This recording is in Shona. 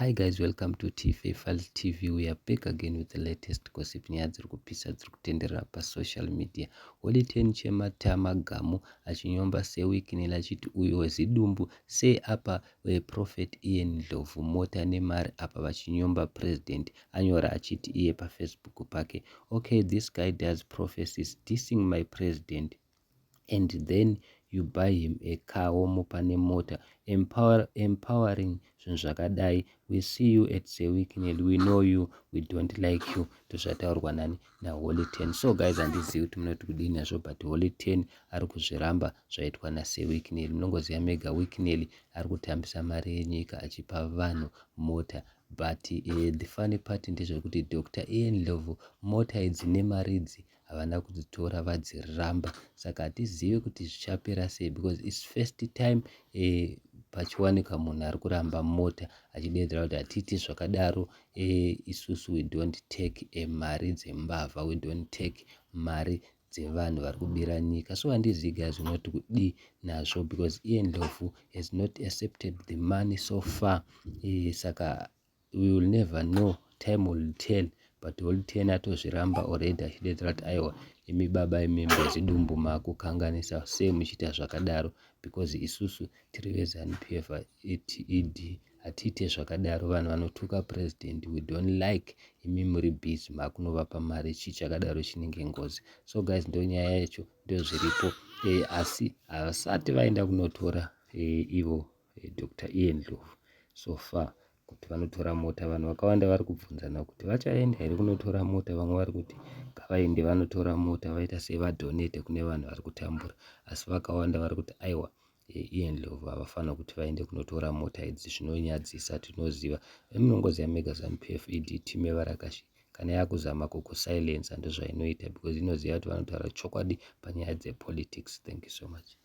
Hi guys, welcome to TFA Files TV. We are back again with the latest gossip. Nyaya dziri kupisa dziri kutenderera pasocial media. Holy Ten Chematama Gamu achinyomba seWicknell achiti uyo wezidumbu sei apa Prophet Ian Ndlovu mota nemari apa vachinyomba president. Anyora achiti iye paFacebook pake, okay, this guy does prophecies dissing my president and then you buy him a car, womupa nemota, empowering zvinhu zvakadai. We see you at Sir Wicknell, we know you, we don't like you. Ndozvataurwa nani? NaHoly 10. So guys, handizivi kuti munoti kudini nazvo, but Holy 10 ari kuzviramba zvaitwa naSir Wicknell. Munongoziva mega, Wicknell ari kutambisa mari yenyika achipa vanhu mota, but the funny part ndezvekuti Dr Ian Ndlovu mota idzi nemari idzi havana kudzitora, vadziramba. Saka hatizivi kuti zvichapera sei, because it's first time pachiwanika munhu ari kuramba mota achidedzera kuti hatiiti zvakadaro isusu, we don't take mari dzembavha, we don't take mari dzevanhu vari kubira nyika. So handizivi guys, unoti kudii nazvo? Because Ian Ndlovu has not accepted the money so far. Saka we will never know, time will tell, but Holy Ten atozviramba already achidedzera kuti aiwa, imi baba, imi mbezidumbu, makukanganisa, sei muchiita zvakadaro? Because isusu tiri veZANU PF ED, hatiite zvakadaro. Vanhu vanotuka president we don't like. Imi muri busy makunovapa mari, chii chakadaro chinenge ngozi? So guys, ndo nyaya yacho, ndozviripo. Asi havasati vaenda kunotora ivo Dr Ian Ndlovu so far kuti vanotora mota. Vanhu vakawanda vari kubvunzana kuti vachaenda here kunotora mota. Vamwe vari kuti ngavaende vanotora mota, vaita sevadonate kune vanhu vari kutambura, asi vakawanda vari kuti aiwa, Ian Ndlovu havafanira kuti vaende kunotora mota idzi, zvinonyadzisa. Tinoziva, munongoziva mega, ZANU PF ED team yevarakashi kana yakuzama kukusilensa ndozvainoita, because inoziva kuti vanotaura chokwadi panyaya dzepolitics. Thank you so much.